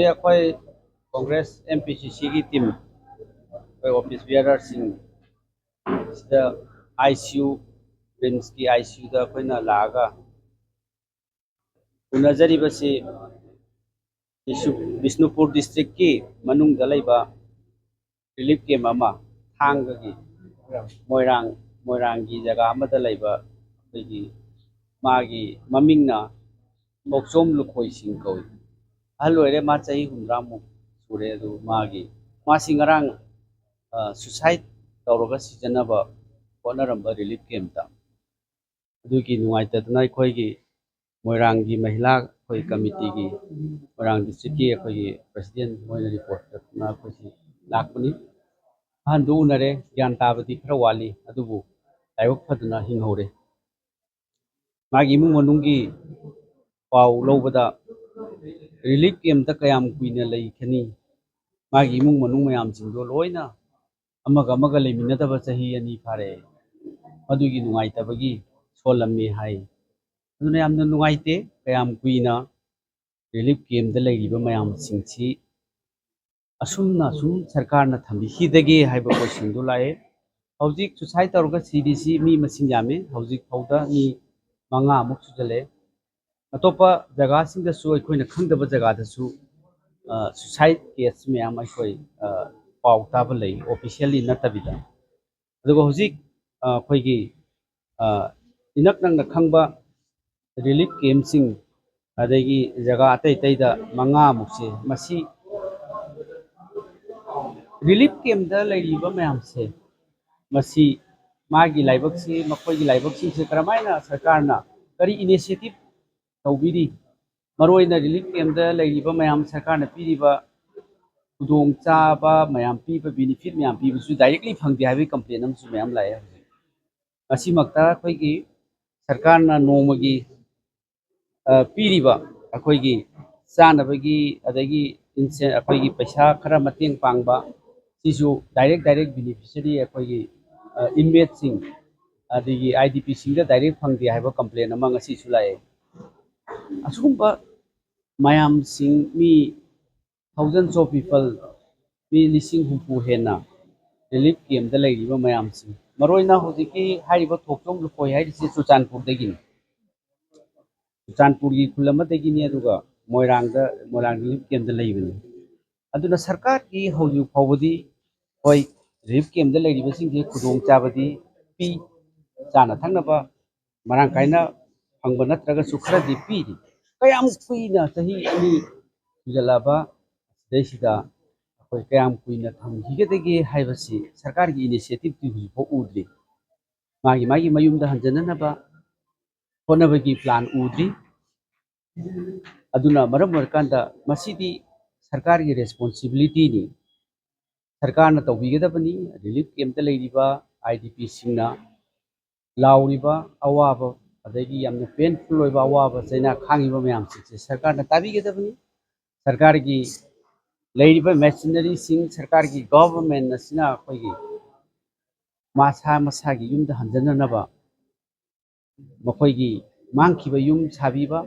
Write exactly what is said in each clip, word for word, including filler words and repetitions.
ꯑꯩꯈꯣꯏ Congress M P ꯁꯤ ꯁꯤꯒꯤ ꯇꯤꯝ, ꯑꯩꯈꯣꯏ ꯑꯣꯐꯤꯁ ꯕꯤꯌꯔꯔꯁꯤꯡ ꯁꯤꯗ I C U, ꯔꯤꯝꯁꯀꯤ I C ꯌꯨꯗ ꯑꯩꯈꯣꯏꯅ ꯂꯥꯛꯑꯒ ꯎꯅꯖꯔꯤꯕꯁꯤ ꯕꯤꯁꯅꯨ-, ꯕꯤꯁꯅꯨꯄꯨꯔ ꯗꯤꯁꯇ꯭ꯔꯤꯛꯀꯤ ꯃꯅꯨꯡꯗ ꯂꯩꯕ ꯔꯤꯂꯤꯐ ꯀꯦꯝ ꯑꯃ, ꯊꯥꯡꯒꯒꯤ ꯃꯣꯏꯔꯥꯡ, ꯃꯣꯏꯔꯥꯡꯒꯤ ꯖꯒꯥ ꯑꯃꯗ ꯂꯩꯕ ꯑꯩꯈꯣꯏꯒꯤ, ꯃꯥꯒꯤ ꯃꯃꯤꯡꯅ ꯊꯣꯛꯆꯣꯝ ꯂꯨꯈꯣꯏ ꯁꯤꯡ ꯀꯧꯏ꯫ ꯑꯍꯜ ꯑꯣꯏꯔꯦ, ꯃꯥ ꯆꯍꯤ ꯍꯨꯝꯗ꯭ꯔꯥꯃꯨꯛ ꯁꯨꯔꯦ꯫ ꯑꯗꯨ ꯃꯥꯒꯤ, ꯃꯥꯁꯤ ꯉꯔꯥꯡ, ꯑ, ꯁꯨꯁꯥꯏꯠ ꯇꯧꯔꯒ ꯁꯤꯖꯅꯕ ꯍꯣꯠꯅꯔꯝꯕ ꯔꯤꯂꯤꯐ ꯀꯦꯝꯇ꯫ ꯑꯗꯨꯒꯤ ꯅꯨꯡꯉꯥꯏꯇꯗꯅ ꯑꯩꯈꯣꯏꯒꯤ ꯃꯣꯏꯔꯥꯡꯒꯤ ꯃꯍꯤꯂꯥ ꯑꯩꯈꯣꯏ ꯀꯃꯤꯇꯤꯒꯤ, ꯃꯣꯏꯔꯥꯡ ꯗꯤꯁꯇ꯭ꯔꯤꯛꯀꯤ ꯑꯩꯈꯣꯏꯒꯤ ꯄ꯭ꯔꯁꯤꯗꯦꯟ ꯃꯣꯏꯅ ꯔꯤꯄꯣꯔꯠ ꯇꯧꯗꯅ ꯑꯩꯈꯣꯏꯁꯤ ꯂꯥꯛꯄꯅꯤ꯫ ꯑꯍꯟꯗꯨ ꯎꯅꯔꯦ, ꯒ꯭ꯌꯥꯟ ꯇꯥꯕꯗꯤ ꯈꯔ ꯋꯥꯠꯂꯤ, ꯑꯗꯨꯕꯨ ꯂꯥꯏꯕꯛ ꯐꯗꯅ ꯍꯤꯡꯍꯧꯔꯦ꯫ ꯃꯥꯒꯤ ꯏꯃꯨꯡ ꯃꯅꯨꯡꯒꯤ ꯄꯥꯎ ꯂꯧꯕꯗ ꯔꯤꯂꯤꯐ ꯀꯦꯝꯇ ꯀꯌꯥꯝ ꯀꯨꯏꯅ ꯂꯩꯈꯤꯅꯤ? ꯃꯥꯒꯤ ꯏꯃꯨꯡ ꯃꯅꯨꯡ ꯃꯌꯥꯝꯁꯤꯡꯗꯣ ꯂꯣꯏꯅ ꯑꯃꯒ ꯑꯃꯒ ꯂꯩꯃꯤꯟꯅꯗꯕ ꯆꯍꯤ ꯑꯅꯤ ꯐꯥꯔꯦ꯫ ꯃꯗꯨꯒꯤ ꯅꯨꯡꯉꯥꯏꯇꯕꯒꯤ ꯁꯣꯜꯂꯝꯃꯤ ꯍꯥꯏ꯫ ꯑꯗꯨꯅ ꯌꯥꯝꯅ ꯅꯨꯡꯉꯥꯏꯇꯦ꯫ ꯀꯌꯥꯝ ꯀꯨꯏꯅ ꯔꯤꯂꯤꯐ ꯀꯦꯝꯗ ꯂꯩꯔꯤꯕ ꯃꯌꯥꯝꯁꯤꯡꯁꯤ ꯑꯁꯨꯝꯅ ꯁꯨꯝ ꯁꯔꯀꯥꯔꯅ ꯊꯝꯕꯤꯈꯤꯗꯒꯦ ꯍꯥꯏꯕ ꯀꯣꯏꯁꯟꯗꯨ ꯂꯥꯛꯑꯦ꯫ ꯍꯧꯖꯤꯛ ꯁꯨꯁꯥꯏꯠ ꯇꯧꯔꯒ ꯁꯤꯔꯤꯁꯤ ꯃꯤ ꯃꯁꯤꯡ ꯌꯥꯝꯃꯤ꯫ ꯍꯧꯖꯤꯛ ꯐꯥꯎꯗ ꯃꯤ ꯃꯉꯥꯃꯨꯛ ꯁꯨꯖꯜꯂꯛꯑꯦ꯫ ꯑꯇꯣꯞꯄ ꯖꯒꯥꯁꯤꯡꯗꯁꯨ, ꯑꯩꯈꯣꯏꯅ ꯈꯪꯗꯕ ꯖꯒꯥꯗꯁꯨ, ꯑ, ꯁꯨꯁꯥꯏꯠ ꯀꯦꯁ ꯃꯌꯥꯝ ꯑꯩꯈꯣꯏ, ꯑ, ꯄꯥꯎ ꯇꯥꯕ ꯂꯩ, ꯑꯣꯐꯤꯁꯤꯌꯦꯜꯂꯤ ꯅꯠꯇꯕꯤꯗ꯫ ꯑꯗꯨꯒ ꯍꯧꯖꯤꯛ, ꯑ, ꯑꯩꯈꯣꯏꯒꯤ, ꯑ, ꯏꯅꯛ ꯅꯛꯅ ꯈꯪꯕ ꯔꯤꯂꯤꯐ ꯀꯦꯝꯁꯤꯡ, ꯑꯗꯒꯤ ꯖꯒꯥ ꯑꯇꯩ ꯑꯇꯩꯗ ꯃꯉꯥꯃꯨꯛꯁꯦ, ꯃꯁꯤ ꯔꯤꯂꯤꯐ ꯀꯦꯝꯗ ꯂꯩꯔꯤꯕ ꯃꯌꯥꯝꯁꯦ, ꯃꯁꯤ ꯃꯥꯒꯤ ꯂꯥꯏꯕꯛꯁꯤ, ꯃꯈꯣꯏꯒꯤ ꯂꯥꯏꯕꯛꯁꯤꯡꯁꯦ ꯀꯔꯝꯍꯥꯏꯅ ꯁꯔꯀꯥꯔꯅ ꯀꯔꯤ ꯏꯅꯤꯁꯤꯌꯦꯇꯤꯚ ꯇꯧꯕꯤꯔꯤ? ꯃꯔꯨꯑꯣꯏꯅ ꯔꯤꯂꯤꯐ ꯀꯦꯝꯗ ꯂꯩꯔꯤꯕ ꯃꯌꯥꯝ ꯁꯔꯀꯥꯔꯅ ꯄꯤꯔꯤꯕ ꯈꯨꯗꯣꯡꯆꯥꯕ ꯃꯌꯥꯝ ꯄꯤꯕ, ꯕꯦꯅꯤꯐꯤꯠ ꯃꯌꯥꯝ ꯄꯤꯕꯁꯨ ꯗꯥꯏꯔꯦꯛꯂꯤ ꯐꯪꯗꯦ ꯍꯥꯏꯕꯒꯤ ꯀꯝꯄ꯭ꯂꯦꯟ ꯑꯃꯁꯨ ꯃꯌꯥꯝ ꯂꯥꯛꯑꯦ ꯍꯧꯖꯤꯛ꯫ ꯃꯁꯤꯃꯛꯇ ꯑꯩꯈꯣꯏꯒꯤ ꯁꯔꯀꯥꯔꯅ ꯅꯣꯡꯃꯒꯤ, ꯑ, ꯄꯤꯔꯤꯕ ꯑꯩꯈꯣꯏꯒꯤ ꯆꯥꯅꯕꯒꯤ, ꯑꯗꯒꯤ ꯏꯟꯁꯦ-, ꯑꯩꯈꯣꯏꯒꯤ ꯄꯩꯁꯥ ꯈꯔ ꯃꯇꯦꯡ ꯄꯥꯡꯕ, ꯁꯤꯁꯨ ꯗꯥꯏꯔꯦꯛ, ꯗꯥꯏꯔꯦꯛ ꯕꯦꯅꯤꯐꯤꯁꯔꯤ ꯑꯩꯈꯣꯏꯒꯤ, ꯑ, ꯏꯟꯃꯦꯠꯁꯤꯡ, ꯑꯗꯒꯤ ꯑꯥꯏ ꯗꯤ ꯄꯤꯁꯤꯡꯗ ꯗꯥꯏꯔꯦꯛ ꯐꯪꯗꯦ ꯍꯥꯏꯕ ꯀꯝꯄ꯭ꯂꯦꯟ ꯑꯃ ꯉꯁꯤꯁꯨ ꯂꯥꯛꯑꯦ꯫ ꯑꯁꯤꯒꯨꯝꯕ ꯃꯌꯥꯝꯁꯤꯡ, ꯃꯤ thousands of people, ꯃꯤ ꯂꯤꯁꯤꯡ ꯍꯨꯝꯐꯨ ꯍꯦꯟꯅ relief camp ꯇ ꯂꯩꯔꯤꯕ ꯃꯌꯥꯝꯁꯤꯡ, ꯃꯔꯨꯑꯣꯏꯅ ꯍꯧꯖꯤꯛꯀꯤ ꯍꯥꯏꯔꯤꯕ ꯊꯣꯛꯆꯣꯝ ꯂꯨꯈꯣꯏ ꯍꯥꯏꯔꯤꯁꯦ ꯆꯨꯔꯆꯥꯟꯄꯨꯔꯗꯒꯤꯅꯤ꯫ ꯆꯨꯔꯆꯥꯟꯄꯨꯔꯒꯤ ꯈꯨꯜ ꯑꯃꯗꯒꯤꯅꯤ, ꯑꯗꯨꯒ ꯃꯣꯏꯔꯥꯡꯗ, ꯃꯣꯏꯔꯥꯡ relief camp ꯇ ꯂꯩꯕꯅꯤ꯫ ꯑꯗꯨꯅ ꯁꯔꯀꯥꯔꯒꯤ ꯍꯧꯖꯤꯛ ꯐꯥꯎꯕꯗꯤ, ꯍꯣꯏ, relief camp ꯇ ꯂꯩꯔꯤꯕꯁꯤꯡꯁꯦ ꯈꯨꯗꯣꯡꯆꯥꯕꯗꯤ ꯄꯤ, ꯆꯥꯅ ꯊꯛꯅꯕ ꯃꯔꯥꯡ ꯀꯥꯏꯅ ꯐꯪꯕ ꯅꯠꯇ꯭ꯔꯒꯁꯨ ꯈꯔꯗꯤ ꯄꯤꯔꯤ꯫ ꯀꯌꯥꯝ ꯀꯨꯏꯅ, ꯆꯍꯤ ꯑꯅꯤ ꯁꯨꯖꯜꯂꯛꯑꯕ, ꯁꯤꯗꯩꯁꯤꯗ ꯑꯩꯈꯣꯏ ꯀꯌꯥꯝ ꯀꯨꯏꯅ ꯊꯝꯈꯤꯒꯗꯒꯦ ꯍꯥꯏꯕꯁꯤ ꯁꯔꯀꯥꯔꯒꯤ initiative ꯇꯤ ꯍꯧꯖꯤꯛꯐꯥꯎ ꯎꯗ꯭ꯔꯤ꯫ ꯃꯥꯒꯤ ꯃꯥꯒꯤ ꯃꯌꯨꯝꯗ ꯍꯟꯖꯅꯅꯕ ꯍꯣꯠꯅꯕꯒꯤ plan ꯎꯗ꯭ꯔꯤ꯫ ꯑꯗꯨꯅ ꯃꯔꯝ ꯑꯣꯏꯔꯀꯥꯟꯗ ꯃꯁꯤꯗꯤ ꯁꯔꯀꯥꯔꯒꯤ responsibility ꯅꯤ, ꯁꯔꯀꯥꯔꯅ ꯇꯧꯕꯤꯒꯗꯕꯅꯤ꯫ Relief camp ꯇ ꯂꯩꯔꯤꯕ I D P ꯁꯤꯡꯅ ꯂꯥꯎꯔꯤꯕ ꯑꯋꯥꯕ, ꯑꯗꯒꯤ ꯌꯥꯝꯅ painful ꯑꯣꯏꯕ ꯑꯋꯥꯕ ꯆꯩꯅꯥ ꯈꯥꯡꯉꯤꯕ ꯃꯌꯥꯝꯁꯤꯡꯁꯦ ꯁꯔꯀꯥꯔꯅ ꯇꯥꯕꯤꯒꯗꯕꯅꯤ꯫ ꯁꯔꯀꯥꯔꯒꯤ ꯂꯩꯔꯤꯕ machinery ꯁꯤꯡ, ꯁꯔꯀꯥꯔꯒꯤ government ꯑꯁꯤꯅ ꯑꯩꯈꯣꯏꯒꯤ ꯃꯁꯥ ꯃꯁꯥꯒꯤ ꯌꯨꯝꯗ ꯍꯟꯖꯅꯅꯕ, ꯃꯈꯣꯏꯒꯤ ꯃꯥꯡꯈꯤꯕ ꯌꯨꯝ ꯁꯥꯕꯤꯕ,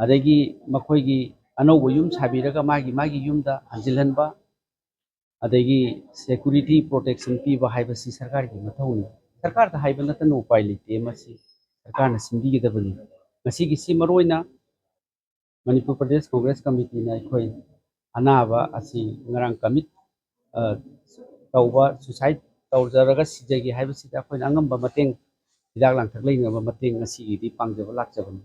ꯑꯗꯒꯤ ꯃꯈꯣꯏꯒꯤ ꯑꯅꯧꯕ ꯌꯨꯝ ꯁꯥꯕꯤꯔꯒ ꯃꯥꯒꯤ ꯃꯥꯒꯤ ꯌꯨꯝꯗ ꯍꯟꯖꯤꯜꯍꯟꯕ, ꯑꯗꯒꯤ security protection ꯄꯤꯕ ꯍꯥꯏꯕꯁꯤ ꯁꯔꯀꯥꯔꯒꯤ ꯃꯊꯧꯅꯤ꯫ ꯁꯔꯀꯥꯔꯗ ꯍꯥꯏꯕ ꯅꯠꯇꯅ ꯎꯄꯥꯏ ꯂꯩꯇꯦ, ꯃꯁꯤ ꯁꯔꯀꯥꯔꯅ ꯁꯤꯟꯕꯤꯒꯗꯕꯅꯤ꯫ ꯉꯁꯤꯒꯤꯁꯤ ꯃꯔꯨꯑꯣꯏꯅ ꯃꯅꯤꯄꯨꯔ ꯄ꯭ꯔꯗꯦꯁ ꯀꯣꯡꯒ꯭ꯔꯦꯁ ꯀꯃꯤꯇꯤꯅ ꯑꯩꯈꯣꯏ ꯑꯅꯥꯕ ꯑꯁꯤ ꯉꯔꯥꯡ commit, ꯑ, ꯇꯧꯕ, suicide ꯇꯧꯖꯔꯒ ꯁꯤꯖꯒꯦ ꯍꯥꯏꯕꯁꯤꯗ ꯑꯩꯈꯣꯏꯅ ꯑꯉꯝꯕ ꯃꯇꯦꯡ, ꯍꯤꯗꯥꯛ ꯂꯥꯡꯊꯛ ꯂꯩꯅꯕ ꯃꯇꯦꯡ ꯉꯁꯤꯒꯤꯗꯤ ꯄꯥꯡꯖꯕ ꯂꯥꯛꯆꯕꯅꯤ꯫